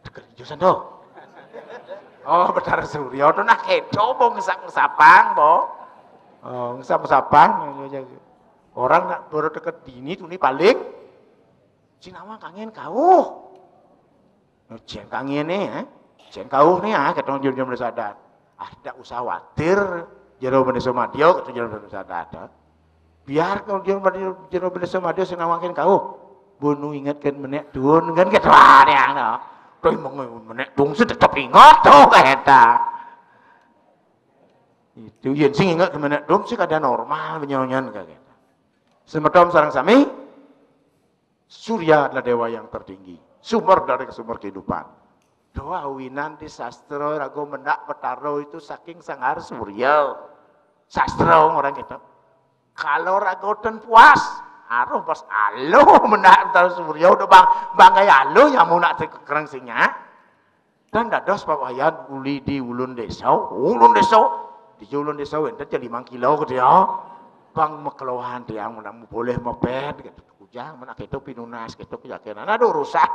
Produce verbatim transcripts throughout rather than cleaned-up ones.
Kerja sana. Oh, Betara Surya to nah keto bo ngesap-ngesapang bo. Oh, ngesap-ngesapang. Orang nak baru deket dini tuh nih paling sing nawang kangen kauh. Cén kangen nih, eh. Cén kauh nih ah, kata Jero Bendésa Adat. Ah, tidak usah khawatir, Jero Bendésa Madya, kata Jero Bendésa Adat. Biar kalau Jero Bendésa Madya sing nawang kangen kauh. Boh nu ingetkeun menék tuun kan gitu ah, yang no. Tuh menék tuun sih tetep inget tuh kayak éta. Itu yén sing inget menék tuun sih kada normal benyonyan kayak gitu. Semeton sareng sami, Surya adalah dewa yang tertinggi, sumber dari sumber kehidupan. Doa awinan di sastra raga mendak Betara itu saking Sanggar Surya. Sastra orang kita. Kalau raga ten puas, aruh pas aluh mendak Betara Surya udah bang banggai aluh yang mau nak kereng singa. Dan dados pawayan uli di ulun desa, ulun desa, di ulun desa wénten ja limang kilo gitu ya. Bang makelohan tiang menang boleh mepet gitu. Kujang menak itu pinunas gitu keyakinan. Aduh rusak.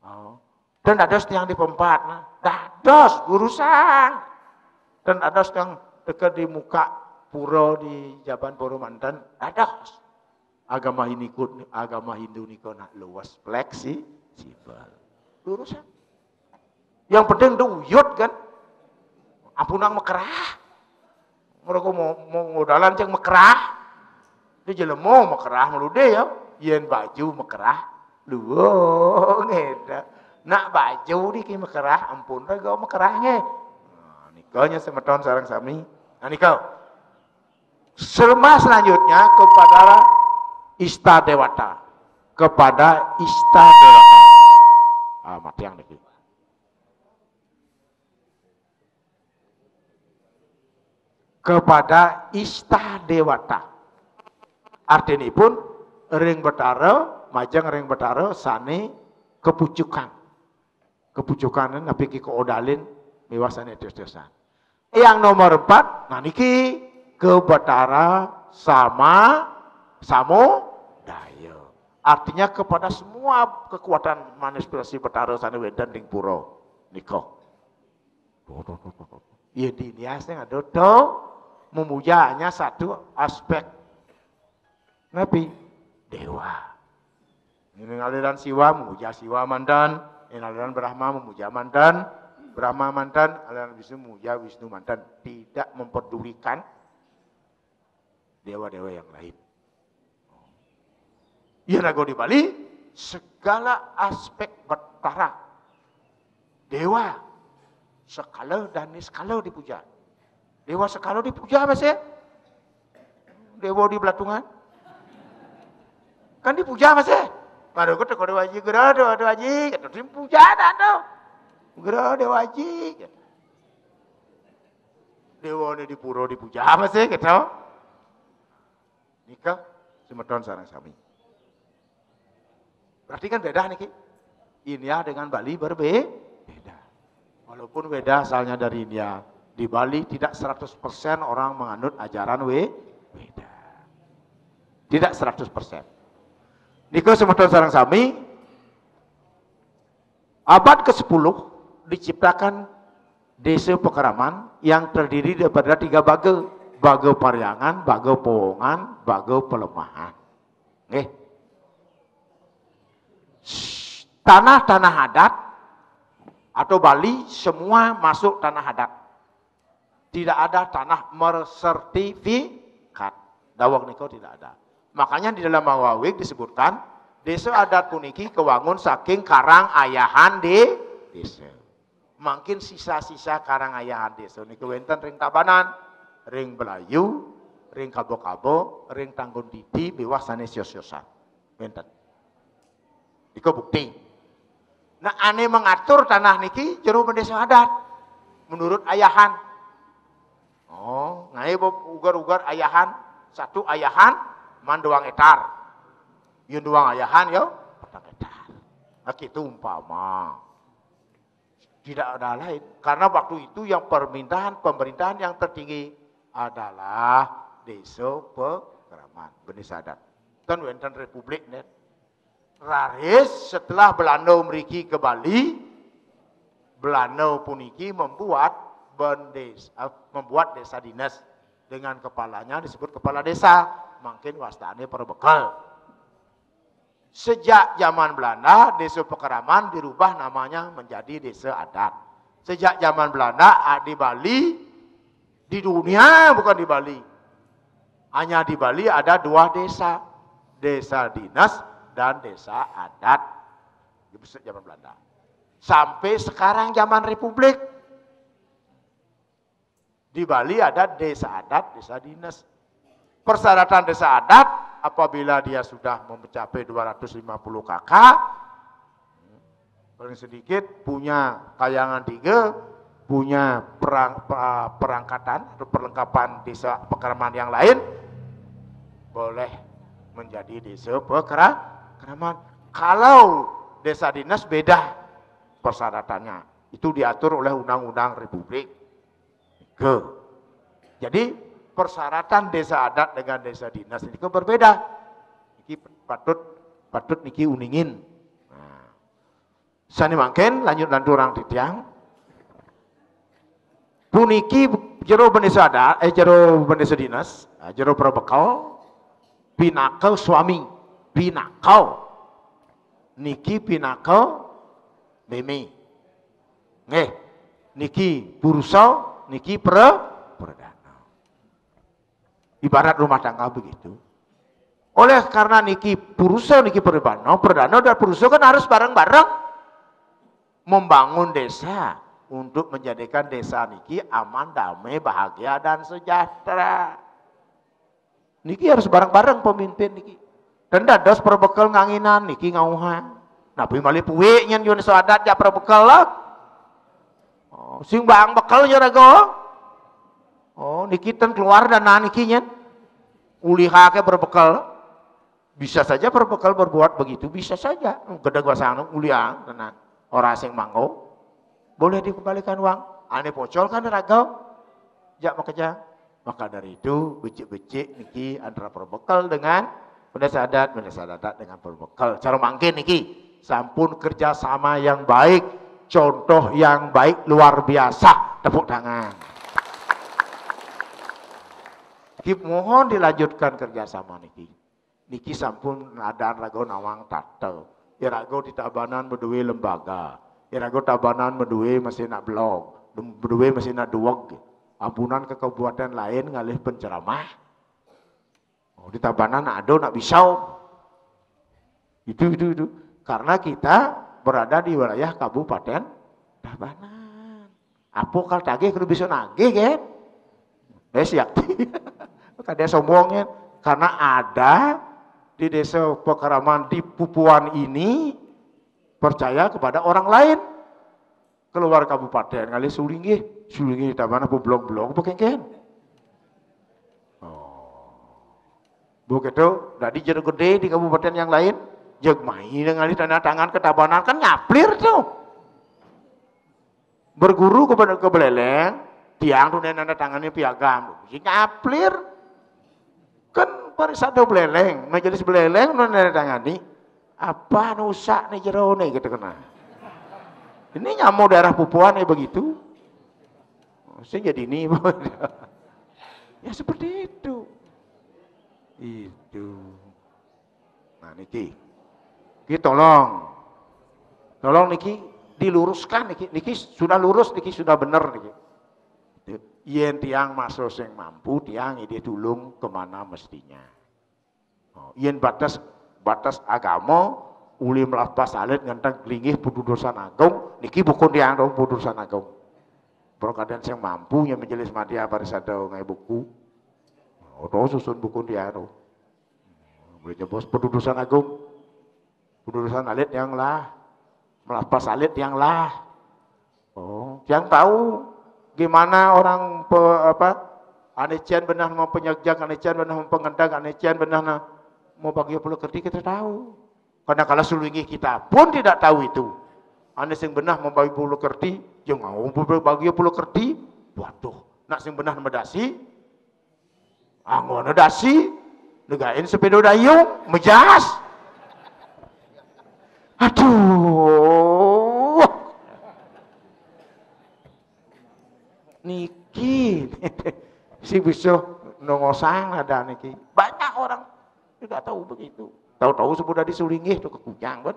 Oh. Dan dados tiang di pempat nah. Dados gurusan. Dan dados tiang dekat di muka pura di Jaban Pura Manten. Dados. Agama Hindu, agama Hindu nika nak luwes fleksibel. Lurusan. Yang penting tu uyut kan. Ampun nang mekerah. Mereka mau mau ngodalan ceng mekerah. Dia jelema mekerah meludé ya. Yén baju mekerah. Luwung ngéda. Nak baju niki mekerah, ampun rega mekerah nggih. Nah, nika nya semeton sareng sami. Nah, nika. Selama selanjutnya kepada Ista Dewata. Kepada Ista Dewata. Ah, mati yang niki. Kepada Ista Dewata. Artinipun ring Betara, majeng ring Betara sané kepucukan. Kepucukan napi ki keodalin miwah sané tios-tiosan. Yang nomor empat, nah niki ke Betara sama samudaya. Artinya kepada semua kekuatan manifestasi Betara sané wénten ring pura nika. Iya di India sing ada to memuja hanya satu aspek. Napi? Dewa. Ini aliran Siwa memuja Siwa manten, ini aliran Brahma memuja manten, Brahma manten, aliran Wisnu memuja Wisnu manten. Tidak mempedulikan dewa-dewa yang lain. Ya raga di Bali segala aspek Betara, dewa sekala dan niskala dipuja. Dewa sekala dipuja masih. Dewa di Belatungan kan dipuja masih. Baru kata kau Dewa Aji, Gera Dewa Aji, kata dipuja dah tu. Gera Dewa Aji. Dewa ni di pura dipuja masih gitu. Nika semeton sareng sami. Berarti kan beda niki. India dengan Bali berbeda. Walaupun Weda asalnya dari India, di Bali tidak seratus persen orang menganut ajaran We, Weda. Tidak seratus persen. Nika semeton sareng sami, abad ke sepuluh diciptakan Desa Pakraman yang terdiri daripada tiga baga, baga Pariangan, baga Powongan, baga Pelemahan. Nggih. Tanah-tanah adat atau Bali semua masuk tanah adat. Tidak ada tanah bersertifikat. Daweg nika tidak ada. Makanya di dalam Awawig disebutkan, desa adat puniki kewangun saking karang ayahan di desa. Mangkin sisa-sisa karang ayahan desa niki wénten ring Tabanan, ring Belayu, ring Kabo-Kabo, ring Tanggun Didi, miwah sané sios-siosan. Wénten. Nika bukti. Nah, ané mengatur tanah niki jero bendésa adat. Menurut ayahan. Oh, ngaé ugar-ugar ayahan, satu ayahan manduang étar. Yun duang ayahan ya, petang étar. Nah, gitu umpama. Tidak ada lain. Karena waktu itu yang permintaan pemerintahan yang tertinggi adalah desa Pakraman, bendésa adat. Kan wénten republik nih. Raris setelah Belanda meriki ke Bali, Belanda puniki membuat bendesa, membuat desa dinas dengan kepalanya disebut kepala desa, mungkin wastane perbekel. Sejak zaman Belanda, desa Pekeraman dirubah namanya menjadi desa adat. Sejak zaman Belanda, di Bali, di dunia bukan di Bali, hanya di Bali ada dua desa, desa dinas dan desa adat. Itu sejak zaman Belanda. Sampai sekarang zaman Republik, di Bali ada desa adat, desa dinas. Persyaratan desa adat, apabila dia sudah mencapai dua ratus lima puluh K K, paling sedikit punya kayangan tiga, punya perang, perangkatan atau perlengkapan desa Pekeraman yang lain, boleh menjadi desa Pekeraman. Kalau desa dinas beda persyaratannya. Itu diatur oleh undang-undang Republik. Ke. Jadi persyaratan desa adat dengan desa dinas ini berbeda. Ini patut patut niki uningin. Nah. Sani mangkin lanjut lanturang titiang. Puniki jero bendesa adat, eh jero bendesa dinas, eh, jero perbekel, pinaka suami, pinaka. Niki pinaka meme. Nggih, niki purusa, niki pre, pradana. Ibarat rumah tangga begitu. Oleh karena niki purusa, niki pradana, pradana dan purusa kan harus bareng-bareng membangun desa untuk menjadikan desa niki aman, damai, bahagia, dan sejahtera. Niki harus bareng-bareng pemimpin niki. Dan dados perbekel nganginan niki ngauhan. Napi malih puik nyen yun adat jak perbekel lah. Oh, sing bang bekel ya raga. Oh, niki ten keluar dana niki nyen. Ulihake perbekel. Bisa saja perbekel berbuat begitu, bisa saja. Gedeg basang ulihang dana. Ora sing mangko. Boleh dikembalikan uang. Ane pocol kan raga. Jak makejang. Maka dari itu, becik-becik niki antara perbekel dengan bendesa adat, bendesa adat dengan perbekel. Cara mangkin niki sampun kerjasama yang baik, contoh yang baik luar biasa. Tepuk tangan. Kip mohon dilanjutkan kerjasama niki. Niki sampun nadaan raga nawang tata. Iraga di Tabanan madue lembaga. Iraga Tabanan madue masih nak blog, madue masih nak dueg. Ampunan ke kabupaten lain ngalih penceramah. Oh, di Tabanan nak ada nak bisa. Itu itu itu. Karena kita berada di wilayah Kabupaten Tabanan. Apa kal tagih kudu bisa nagih kan? Eh siap. Kada sombongnya karena ada di desa Pekeraman di Pupuan ini percaya kepada orang lain. Keluar kabupaten ngalih sulinggih, sulinggih di mana apa blog-blog apa kengken. Oh. Begitu, dari jero gede di kabupaten yang lain, jeg mai ngalih tanda tangan ke Tabanan kan nyaplir tuh. Berguru ke, ke Beleleng, tiang tuh nanda tangannya piagam, tuh. Nyaplir. Kan parisada Beleleng, majelis Beleleng nu nanda tangani. Apa nu usak nih jero nih gitu kena. Ini nyamuk daerah Pupuan nih begitu. Saya jadi ini. Ya seperti itu. Itu. Nah, niki. Niki tolong. Tolong niki diluruskan niki. Niki sudah lurus, niki sudah bener niki. Yen tiang masa sing mampu, tiang ini tulung kemana mestinya. Oh, yen batas batas agama uli melapas alit ngenteng linggih pududusan agung, niki bukan tiang dong pududusan agung. Perkadan sing mampu nya majelis madya parisada ngai buku. Oh, to susun buku tiang to. Boleh jebos pududusan agung. Pududusan alit yang lah. Melapas alit yang lah. Oh, yang tahu gimana orang pe, apa, ane cian benah mau penyegjak, ane cian benah mau pengendag, ane cian benah na, mau bagi pulau kerti kita tahu. Karena kalau sulinggi kita pun tidak tahu itu. Ane sing benah mau bagi pulau kerti, yang mau bagi pulau kerti, waduh, nak sing benah medasi, anggona dasi, negain sepeda dayung, mejas. Aduh. Niki. Si bisa nongosang ada niki. Banyak orang tidak tahu begitu. Tahu-tahu sebut dari sulinggih tuh kekujang kan.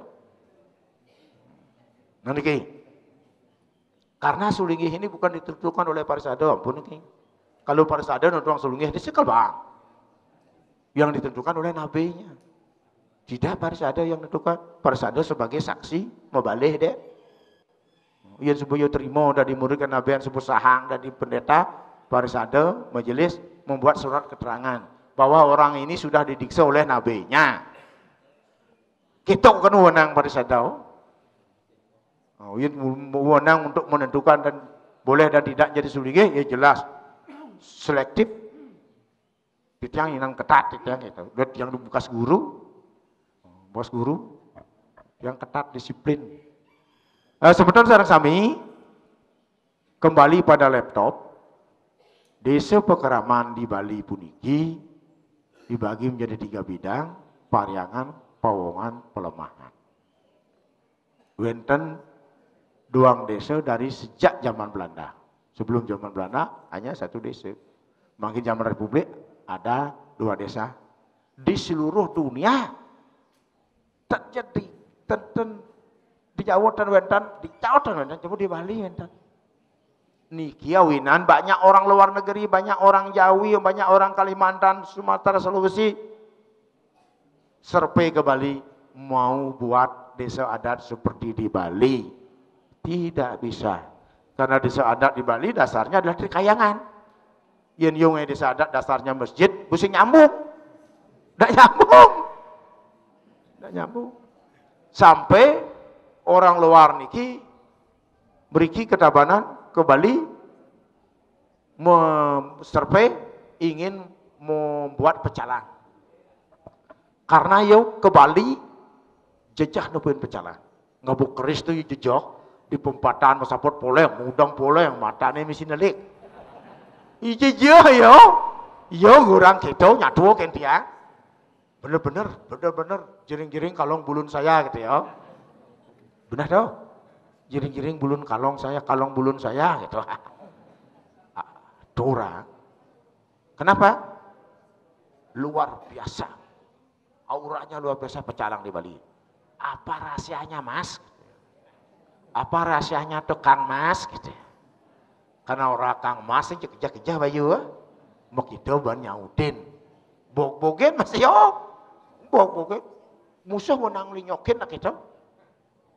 Nah niki. Karena sulinggih ini bukan ditentukan oleh parisada, ampun niki. Kalau parisada nonton sulinggih disekel bang. Yang ditentukan oleh nabinya. Tidak parisada yang menentukan. Parisada sebagai saksi, mabalih deh. Yang supaya terima dari murid kenabian, sebut sahang dari pendeta, parisada, majelis membuat surat keterangan bahwa orang ini sudah didiksa oleh nabinya. Kita kan wenang parisada. Oh, yang wenang untuk menentukan dan boleh dan tidak jadi sulinggih, ya jelas selektif. Titiang inang ketat, titiang itu. Buat yang bekas guru, bos guru, yang ketat disiplin. Eh, sebentar sareng sami, kembali pada laptop. Desa Pekeraman di Bali puniki dibagi menjadi tiga bidang: Pariangan, Pawongan, Pelemahan. Wenten duang desa dari sejak zaman Belanda. Sebelum zaman Belanda hanya satu desa. Makin zaman Republik ada dua desa. Di seluruh dunia terjadi tenten di Jawa dan wenten, di Jawa dan wenten, coba di Bali wenten. Niki awinan banyak orang luar negeri, banyak orang Jawi, banyak orang Kalimantan, Sumatera, Sulawesi, survei ke Bali, mau buat desa adat seperti di Bali. Tidak bisa. Karena desa adat di Bali dasarnya adalah dari kayangan. Yen yunge desa adat dasarnya masjid, mesti nyambung. Ndak nyambung. Ndak nyambung. Sampai orang luar niki mriki ke Tabanan, ke Bali, survei, ingin membuat pecalang. Karena yo ke Bali, jejeh nepuin pecalang. Ngabuk keris tu jejeh, di pempatan masapot poleng, mudang poleng, matane misi nelik. Ijejeh yo, yo kurang gitu, nyatu kan dia. Bener-bener, bener-bener, jering-jering kalong bulun saya gitu ya. Benar tau? Jering-jering bulun kalong saya, kalong bulun saya gitu. Dora. Kenapa? Luar biasa. Auranya luar biasa pecalang di Bali. Apa rahasianya, Mas? Apa rahasianya tukang Mas gitu? Karena orang Kang Mas ini kejah-kejah bayu. Mau kita ban nyautin. Bog-bogen Mas yo. Bog-bogen. Musuh menang linyokin lah kita.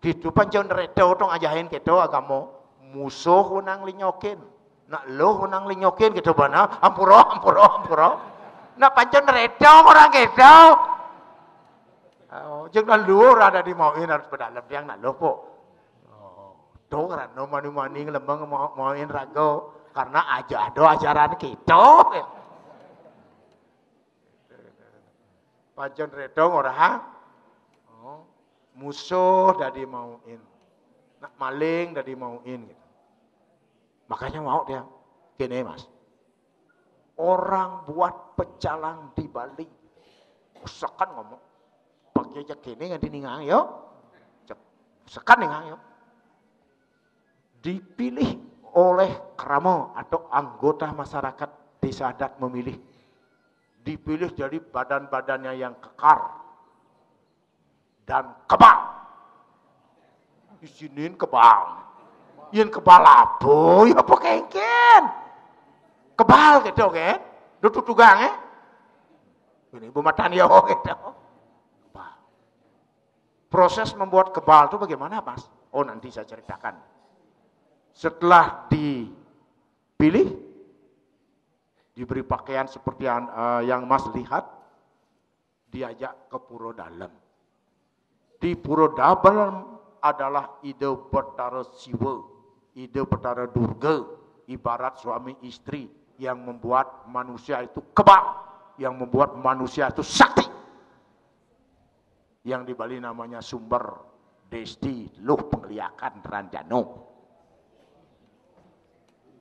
Gitu pancen reto tong ajahin keto agama. Musuh wenang linyokin. Nak lo wenang linyokin gitu bana. Ampura, ampura, ampura. Nak pancen reto orang keto. Oh, jeng nak luhur ada di mauin harus berdalam tiang nak lo po. Oh, tuh kan no mani-mani ngelembang mau mauin rago karena aja ada ajaran kita. Pancen reto ora? Oh, musuh dadi mauin. Nak maling dadi mauin gitu. Makanya mau dia gini, Mas. Orang buat pecalang di Bali. Usakan ngomong. Pakai aja kene nganti ningang yo. Cek. Usakan ningang yo. Dipilih oleh krama atau anggota masyarakat desa adat memilih. Dipilih jadi badan-badannya yang kekar dan kebal. Isinin kebal. Yen kebal apa? Ya apa kengken? Kebal gitu kan? Duduk tugang eh? Ini bumatan ya gitu. Kebal. Proses membuat kebal itu bagaimana, Mas? Oh, nanti saya ceritakan. Setelah dipilih, diberi pakaian seperti yang, eh, yang Mas lihat, diajak ke Pura Dalem. Di Pura Dalem adalah ide Betara Siwa, ide Betara Durga, ibarat suami istri yang membuat manusia itu kebal, yang membuat manusia itu sakti. Yang di Bali namanya sumber desti luh pengliakan ranjano.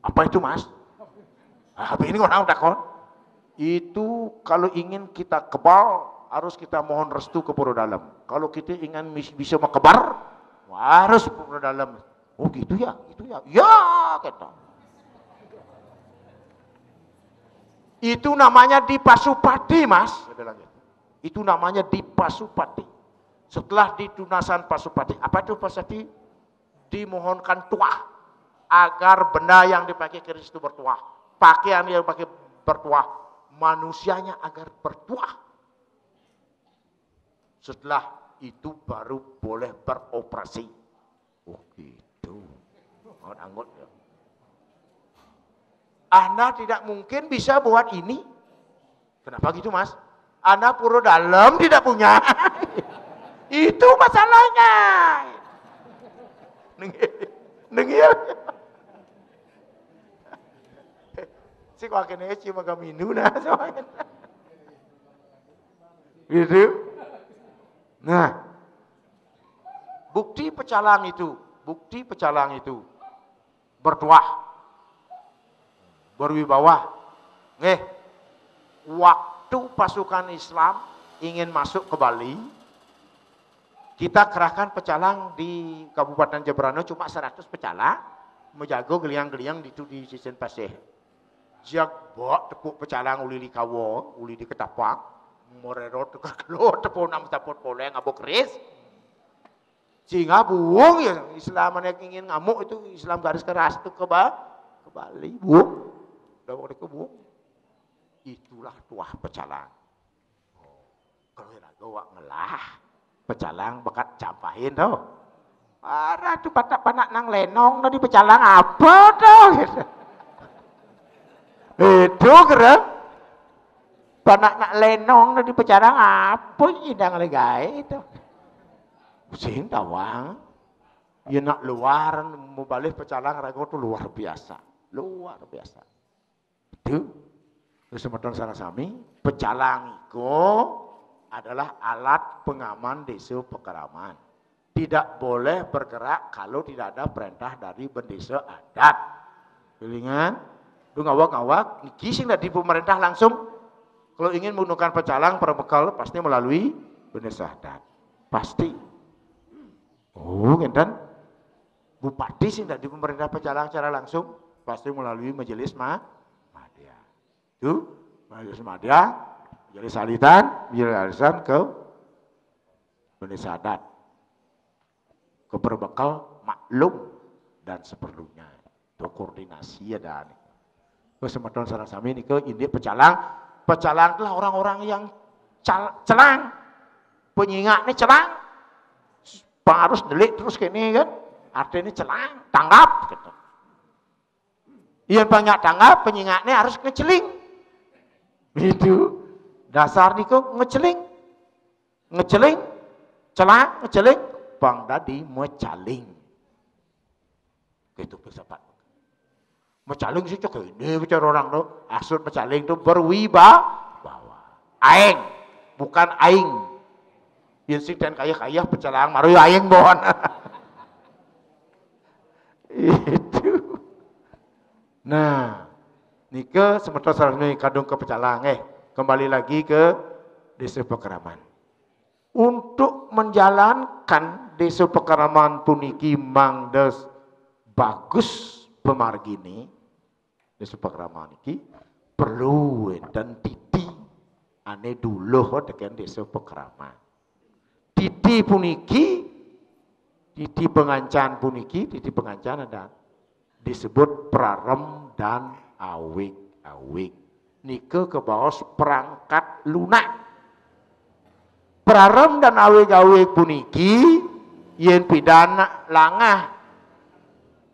Apa itu, Mas? Ah, ini orang takon. Itu kalau ingin kita kebal, Harus kita mohon restu ke Pura Dalem. Kalau kita ingin mis- bisa makebar, harus Pura Dalem. Oh gitu ya, itu ya. Ya, kata. Itu namanya dipasupati, Mas. Saya bilang gitu. Itu namanya dipasupati. Setelah ditunasan pasupati, apa itu pasupati? Dimohonkan tuah agar benda yang dipakai keris itu bertuah, pakaian yang dipakai bertuah, manusianya agar bertuah. Setelah itu baru boleh beroperasi. Oh gitu. Anggot-anggot ya. Anda tidak mungkin bisa buat ini. Kenapa gitu, Mas? Anda Pura Dalem tidak punya. Itu masalahnya. Nengil. Nengil. Si kok kene ci maga mindu nah. Gitu. Nah, bukti pecalang itu, bukti pecalang itu bertuah, berwibawa. Nggih, waktu pasukan Islam ingin masuk ke Bali, kita kerahkan pecalang di Kabupaten Jembrana cuma seratus pecalang, menjaga geliang-geliang itu di sisin pasih. Jebak tepuk pecalang uli di kawa, uli di ketapang, merero tukar keluar tepuk nam taput poleng abuk keris. Sehingga buung ya, Islam yang ingin ngamuk itu, Islam garis keras itu ke, ba- ke Bali, buung. Udah waktu itu buung. Itulah tuah pecalang. Oh, kalau raga awak ngelah, pecalang bekat campahin tu. Arah tu patak panak nang lenong tadi pecalang apa tu? Gitu. Itu kira panak nak lenong tadi pecalang apa idang legai itu? Sing tawang. Ya nak luar, membalih pecalang raga tu luar biasa. Luar biasa. Itu, semeton sareng sami, pecalang iko adalah alat pengaman desa pekeraman. Tidak boleh bergerak kalau tidak ada perintah dari bendesa adat. Kelingan, tu ngawag-ngawag, niki sing dadi pemerintah langsung. Kalau ingin menggunakan pecalang, perbekal, pasti melalui bendesa adat. Pasti. Oh, ngenten. Bupati sing dadi pemerintah pecalang secara langsung, pasti melalui majelis ma- madya. Tu, majelis madya, majelis alitan, majelis alitan ke bendesa adat, ke perbekal maklum dan seperlunya. Tu koordinasi ada ni. Terus semeton sareng sami nika indik pecalang. Pecalang itulah orang-orang yang cal- celang. Penyingak ni celang. Pang harus delik terus kene kan. Artinya celang, tanggap gitu. Iya, banyak tanggap, penyingak ni harus ngeceling. Itu dasar niku ngeceling. Ngeceling, celang, ngeceling, pang dadi mecaling. Gitu filsafat. Mecaling sih cek ini bicara orang tu. Maksud mecaling tu berwibawa. Aing, bukan aing. Yang sing ten kaya-kaya pecalang maru aing bon. Itu. Nah, nika semeton sareng kadung ke pecalang eh. Kembali lagi ke desa pekeraman. Untuk menjalankan desa pekeraman puniki mangda bagus pemargine, desa pekeraman iki perlu enten titi ane duluh teken desa pekeraman. Titi puniki, titi pengancan puniki, titi pengancan ada disebut prarem dan awig-awig. Nika kebaos perangkat lunak. Prarem dan awig-awig puniki yen pidan langah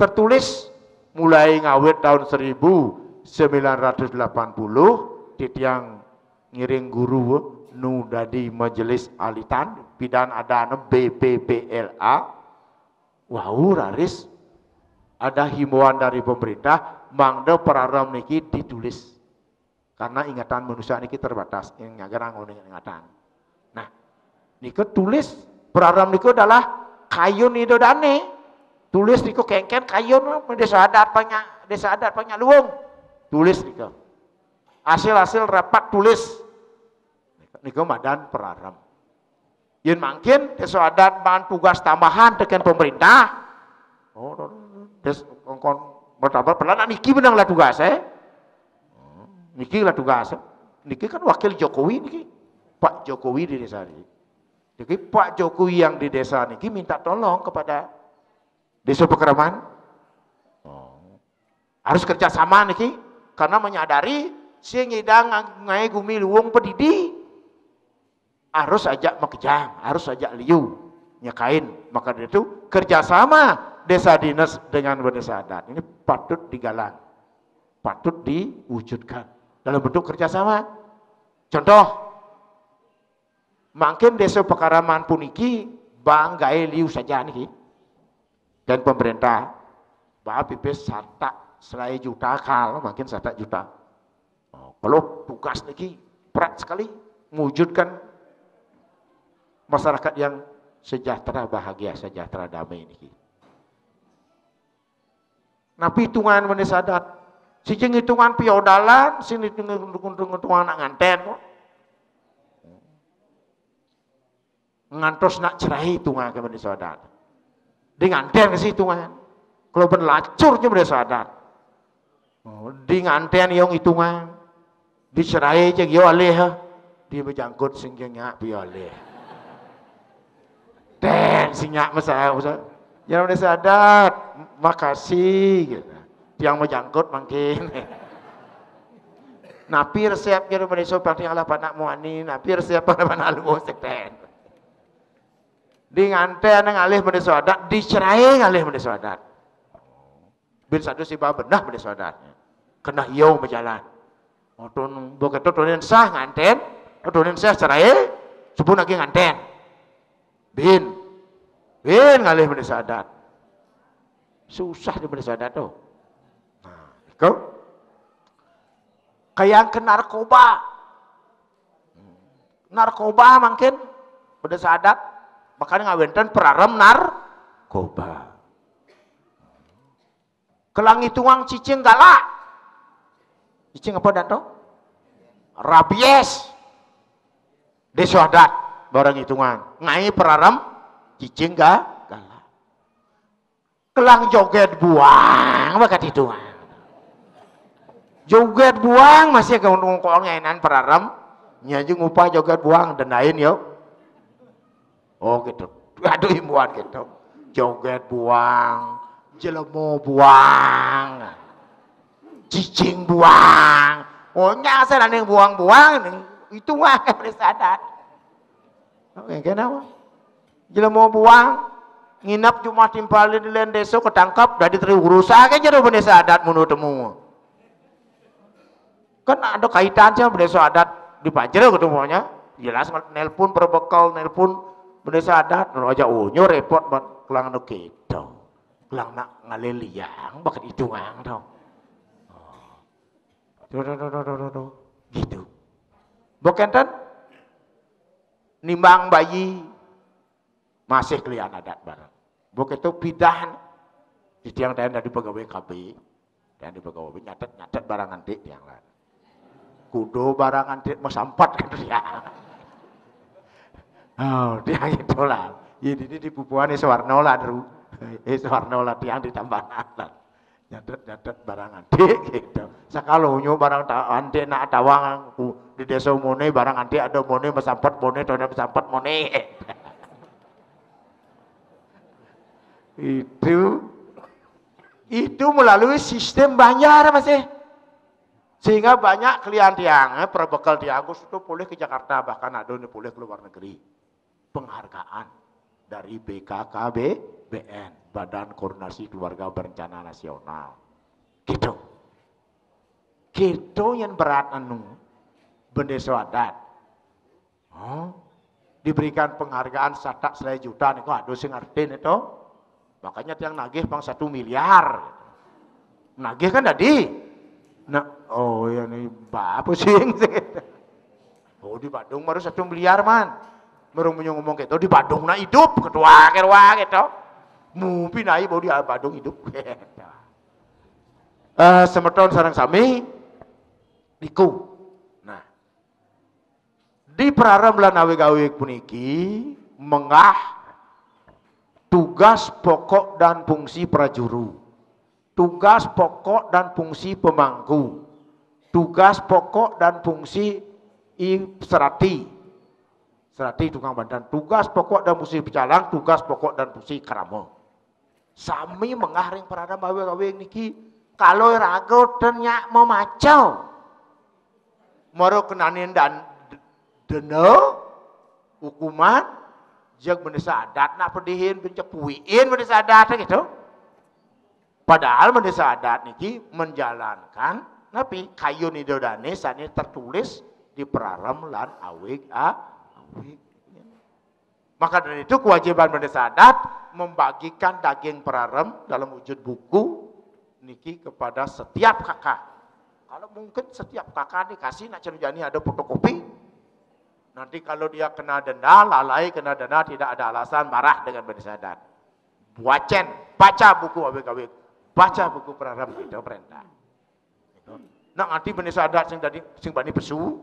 tertulis mulai ngawit tahun seribu sembilan ratus delapan puluh, titiang ngiring guru nu dadi majelis alitan, pidan ada B P P L A. Wau raris ada himbauan dari pemerintah mangda prarem niki ditulis. Karena ingatan manusia niki terbatas, yang nyagar anggon ingatan. Nah, nika tulis prarem niku adalah kayun ida dane. Tulis niku kengken kayun desa adat panya desa adat panya luung. Tulis niku. Hasil-hasil rapat tulis. Niku madan perarem. Yen mangkin désa adat baan tugas tambahan tekén pemerintah. Oh, des kongkon bertambah pelan niki benang lah tugas, eh. Niki lah tugas. Niki kan wakil Jokowi niki. Pak Jokowi di desa niki. Jadi Pak Jokowi yang di desa niki minta tolong kepada Desa Pakraman. Oh. Harus kerjasama niki karena menyadari sing ngidang ngaé gumi luwung pedidi harus ajak makejang, harus ajak liu nyekain. Maka dari itu kerjasama desa dinas dengan desa adat ini patut digalang, patut diwujudkan dalam bentuk kerjasama. Contoh, mangkin Desa Pakraman puniki baan gaé liu saja niki. Dan pemerintah baan pipis satak selaé juta kal, mangkin satak juta. Oh, kalau tugas niki berat sekali mewujudkan masyarakat yang sejahtera, bahagia, sejahtera, damai niki. Napi hitungan bendésa adat? Sing hitungan piodalan, sing hitungan anak nganten. Ngantos nak cerai hitungan ké bendésa adat. Di nganten ké hitungan. Kalau ben lacur ké bendésa adat. Oh, di nganten yong hitungan. Dicerai cék yo alih. Di bejangkut sing nyak pi alih. Ten sing nyak masa masa. Jangan bendésa adat. Makasih gitu. Tiang bejangkut mangkin. Napi resep gitu bendésa pang tiang lah panak muani, napi resep panak panak lu sik ten. Di nganten ngalih bendésa adat, dicerai ngalih bendésa adat. Bin sadu si ba benah bendésa adat. Kena yo bejalan. Oh, tun, bo keto tunin sah nganten, tunin sah cerai, subuh lagi nganten. Bin, bin ngalih bendésa adat. Susah di bendésa adat tuh. Nah, itu. Kayak ke narkoba. Narkoba mangkin bendésa adat, makanya ngawenten perarem narkoba. Kelang hitungan cicing galak. Cicing apa dan to? Rabies. Désa adat barang hitungan. Ngai perarem cicing ga galak. Kelang joget buang bakat hitungan. Joget buang masih ke ngongkol ngainan perarem. Nya aja ngupah joget buang dendain yo. Oh gitu. Aduh imbuhan gitu. Joget buang, jelemo buang, cicing buang. Oh nyasar aneh buang-buang itu mah bendésa adat. Oke, kenapa? Jelemo buang nginep Jumat timpalin di lain désa ketangkep dari teri urusan aja jero bendésa adat munu temu. Kan ada kaitan sih bendésa adat di Pajero ketemunya. Jelas nelpon berbekal nelpon bendésa adat, nu aja unyu repot banget kelang nu gitu. Kelang nak ngalih liang bakat hitungan to. Tuh, tuh, tuh, tuh, tuh, tuh, tuh. Gitu. Bo kenten nimbang bayi masih kelian adat bareng. Bo keto pidan di tiang tiang dari pegawai K B. Yang di pegawai nyatet-nyatet barang antik tiang lah. Kudo barang antik masampat kan tiang. Oh, tiang itulah. Ya, ini di pupuan Iswarno lah, Dru. Iswarno lah tiang di Tambanan lah. Nyatet-nyatet barang antik gitu. Sakalonyo barang ta- antik nak tawang ku di desa mone barang antik ada mone masampat mone, tone masampat mone. Itu itu melalui sistem banjar masih. Sehingga banyak kelian tiang, eh, perbekal tiang Agus itu pulih ke Jakarta, bahkan ada yang pulih ke luar negeri. Penghargaan dari B K K B B N, Badan Koordinasi Keluarga Berencana Nasional. Gitu. Gitu yang berat anu bendésa adat. Oh, diberikan penghargaan satak selai juta niku aduh sing ngerti itu. Makanya tiang nagih pang satu miliar. Nagih kan tadi. Nah, oh ya nih bapak sing. Oh di Badung baru satu miliar man. Merung punya ngomong gitu di Badung nak hidup ketua kerwa gitu. Mupi naik baru di Badung hidup. Eh, semeton sarang sami niku. Nah, Di prarem lan awig-awig puniki menggah tugas pokok dan fungsi prajuru, tugas pokok dan fungsi pemangku, tugas pokok dan fungsi i serati, serati tukang bandan, tugas pokok dan fungsi pecalang, tugas pokok dan fungsi krama. Sami menggah ring prarem awig-awig niki. Kalau raga ten nyak memaca, mara kenanin dan denda, hukuman, jeg bendesa adat nak pedihin, pencepuiin bendesa adat gitu. Padahal bendesa adat niki menjalankan napi kayun Ida Dane sane tertulis di prarem lan awig a-, awig. Maka dari itu kewajiban bendesa adat membagikan daging prarem dalam wujud buku niki kepada setiap K K. Kalau mungkin setiap K K dikasih nak ceru jani ada fotokopi. Nanti kalau dia kena denda, lalai kena denda, tidak ada alasan, marah dengan bendesa adat. Buacen, baca buku awig-awig, baca buku prarem, itu perintah. Nak nganti bendesa adat sing tadi, sing bani pesu,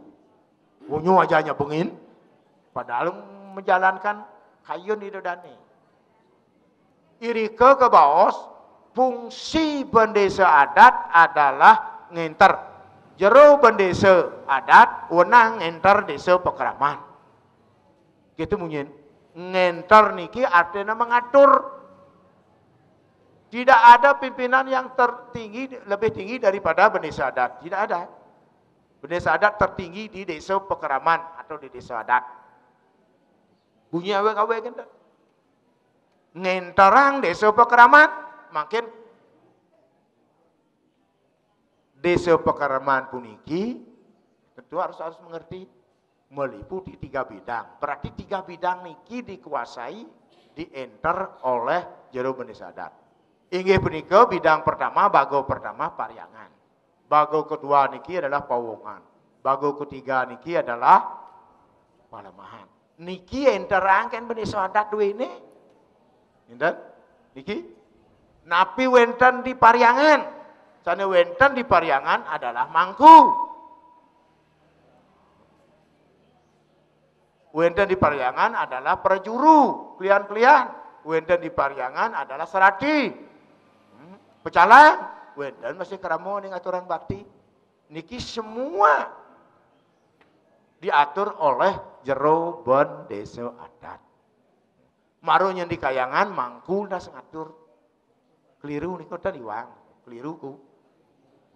bunyu aja nyebengin, padahal menjalankan kayun Ida Dane. Irika kebaos, fungsi bendesa adat adalah ngenter. Jero bendesa adat wenang ngenter desa pakraman. Gitu munyin. Ngenter niki artinya mengatur. Tidak ada pimpinan yang tertinggi, lebih tinggi daripada bendesa adat. Tidak ada. Bendesa adat tertinggi di desa pakraman atau di desa adat. Bunyi awig-awig ngenter. Ngenterang desa pakraman, makin desa pakraman puniki tentu harus, harus mengerti, meliputi tiga bidang. Berarti tiga bidang niki dikuasai, dienter oleh jero bendesa adat. Inggih punika bidang pertama, baga pertama pariangan. Baga kedua niki adalah pawongan. Baga ketiga niki adalah palemahan. Niki enterang kan bendesa adat duene. Enten? Niki? Napi wenten di pariangan? Sane wenten di pariangan adalah mangku. Wenten di pariangan adalah prajuru, klian-klian. Wenten di pariangan adalah serati. Hmm, pecalang. Wenten masih krama ning aturang bakti. Niki semua diatur oleh jero bendesa adat. Mara nyen di kayangan mangku das ngatur. Keliru niku ten iwang. Keliru ku.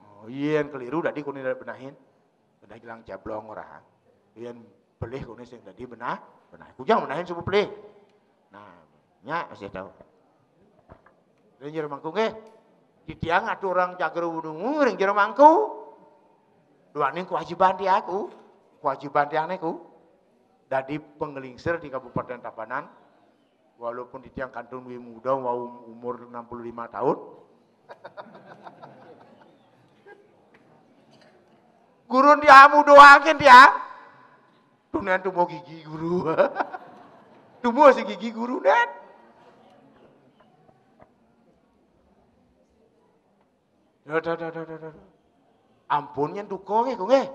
Oh, yen keliru dadi kone benahin. Kena hilang ceblong ora. Yen pelih kone sing dadi benah, benah. Kujang benahin subuh pelih. Nah, nya masih tahu. Ring jero mangku nggih. Titiang aturang jagra wunungu ring jero mangku. Duaning kewajiban tiang ku. Kewajiban tiang niku dadi panglingsir di Kabupaten Tabanan. Walaupun titiang kantun duwe muda, wau umur enam puluh lima tahun. Gurun tiang muda angkin tiang. Tunen tumo gigi guru. Tumo si gigi guru nen. Duh, duh, duh, duh, duh, duh. Ampun nyen duka nggih, Kong, nggih.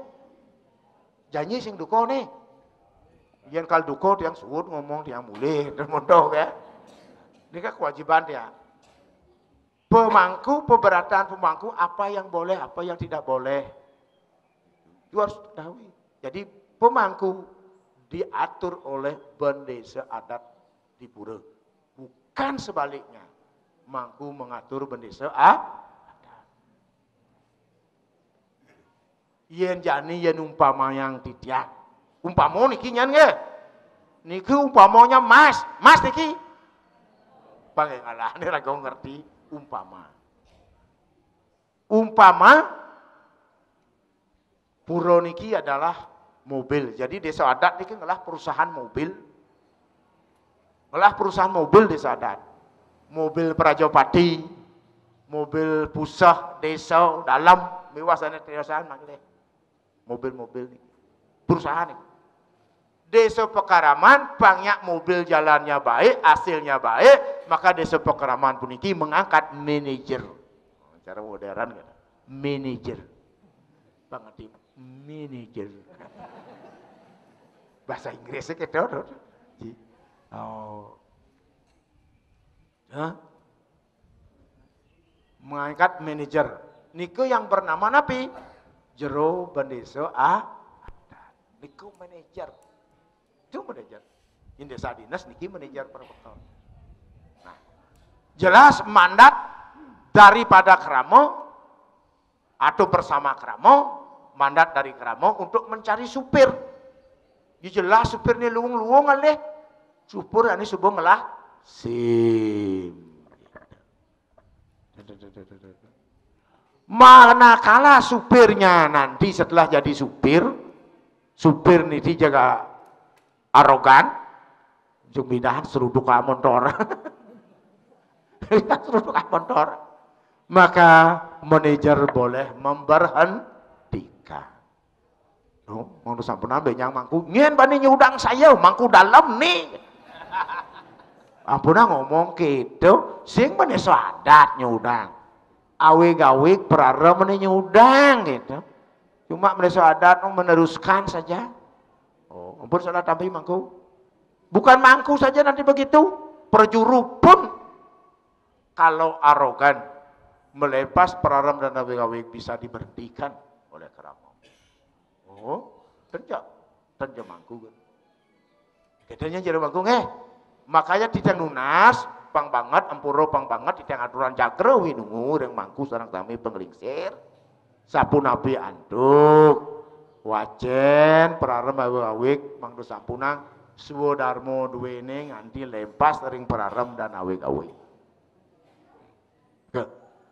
Janji sing duka nih. Yen kal duka tiang suud ngomong tiang mulih, terus mondok ya. Ini kan kewajiban tiang. Pemangku, pemberatan pemangku, apa yang boleh, apa yang tidak boleh. Itu harus diketahui. Jadi pemangku diatur oleh bendesa adat di pura. Bukan sebaliknya. Mangku mengatur bendesa a-, adat. Yen jani, yen umpamayang titiang. Umpama niki nyen nggih. Niki umpamanya mas, mas niki. Panggalane raga ngerti umpama. Umpama pura niki adalah mobil. Jadi desa adat niki ngelah perusahaan mobil. Ngelah perusahaan mobil desa adat. Mobil Prajapati, mobil puseh desa dalem, miwah sane perusahaan manggih. Mobil-mobil niki. Perusahaan niki. Desa Pekaraman, pang nyak mobil jalannya baik, hasilnya baik, maka Desa Pekaraman puniki mengangkat manajer. Cara modern kan. Manajer. Pangerti manajer. Bahasa Inggrisnya gitu, Dor. Ji. Oh. Hah? Mengangkat manajer. Niku yang bernama napi? Jero Bendesa, ah, niku manajer. Itu manajer. Indesa dinas niki manajer perbekel. Nah, jelas mandat daripada krama atau bersama krama, mandat dari krama untuk mencari supir. Jelas supir ni luung-luung alih. Supir ani subuh ngelah sim. Manakala supirnya nanti setelah jadi supir, supir niki juga arogan, jung pindahan seruduk ka montor. Seruduk ka montor. Maka manajer boleh memberhentikan. Oh, mangda sampun ambe nyang mangku. Nyen bani nyudang saya, mangku dalem ni. Ampun ngomong gitu, sing bani sadat nyudang. Awig-awig prara mani nyudang gitu. Cuma bani sadat meneruskan saja. Oh, ampun salah tampi mangku. Bukan mangku saja nanti begitu, prajuru pun kalau arogan melepas prara dan awig-awig bisa diberhentikan oleh krama. Oh, tenja, tenja mangku. Katanya jero mangku, eh. Makanya titiang nunas, pang banget, ampura pang banget, titiang aturan jagra winungu ring mangku sareng sami panglingsir. Sapunapi antuk, wacen, prarem awig-awig, mangda sampunang, swadarma duene nganti lempas ring prarem dan awig-awig. Ke.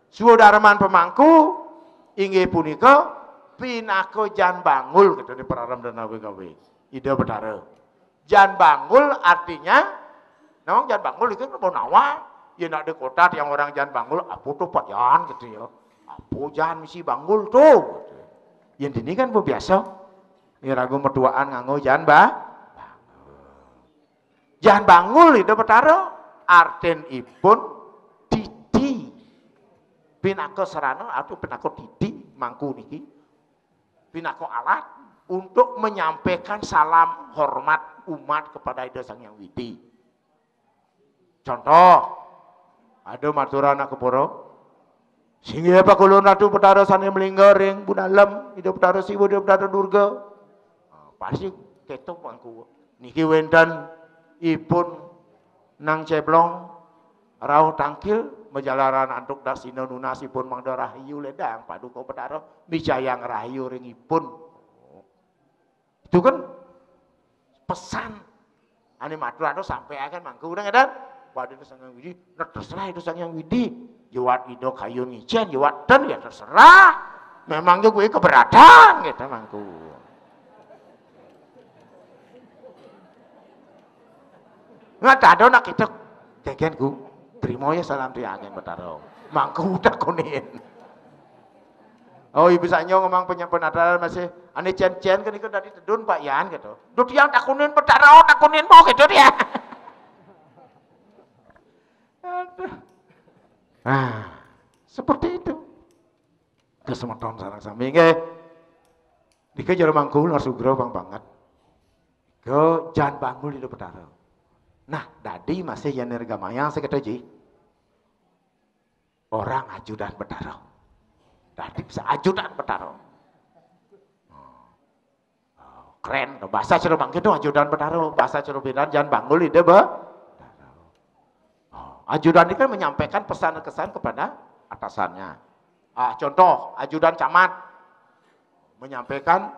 Swadarman pamangku inggih punika pinaka jan banggul, gitu, di prarem dan awig-awig. Ida Betara. Jan banggul artinya, nawang jan banggul itu mau nawa, ya nak di kota tiang orang jan banggul, apa tuh Pak Jan gitu ya. Apa jan misi banggul tuh? Gitu. Yang ini kan biasa. Ya ragu mertuaan nganggo jan ba. Jan banggul Ida Betara, artin ipun titi. Pinaka sarana atau pinaka titi mangku niki. Pinaka alat untuk menyampaikan salam hormat umat kepada Ida Sang Hyang Widi. Contoh, ada maturan anak keporo. Singgih apa kulon Ratu Betara sane melingga ring budalem, Ida Betara Siwa, Ida Betara Durga. Ah, pasti ketok mangku. Niki wenten ipun nang ceblong rauh tangkil majalaran antuk daksina nunas ipun mangda rahayu ledang paduka Betara mijayang rahayu ring ipun. Itu kan pesan ane matur anu sampeaken mangku udah ngeden. Waduh itu Sang Hyang Widi, nah terserah itu Sang Hyang Widi. Jawat Ida kayun ngicen, jawat ten ya terserah. Memangnya gue keberatan gitu mangku. Nggak ada nak kita kegen ku terima ya salam tiangin Betara. Mangku udah kunin. Oh, ibu sanyo ngomong penyampun atal masih ane cen-cen kan itu tadi tedun Pak Yan gitu. Duh tiang takunin Betara, takunin mau gitu dia. Aduh. Nah, seperti itu. Kesemeton sareng sami nggih. Nika jero mangku luar sugra bang banget. Ke jan banggul Ida Betara. Nah, dadi masih yen nirgamayang seketo ji. Orang ajudan Betara. Dadi bisa ajudan Betara. Oh, keren. Bahasa Cero Mangkin itu ajudan Betara. Bahasa Cero Bidan jan banggul Ida Be. Oh, ajudan ini kan menyampaikan pesan-kesan kepada atasannya. Ah, contoh, ajudan camat menyampaikan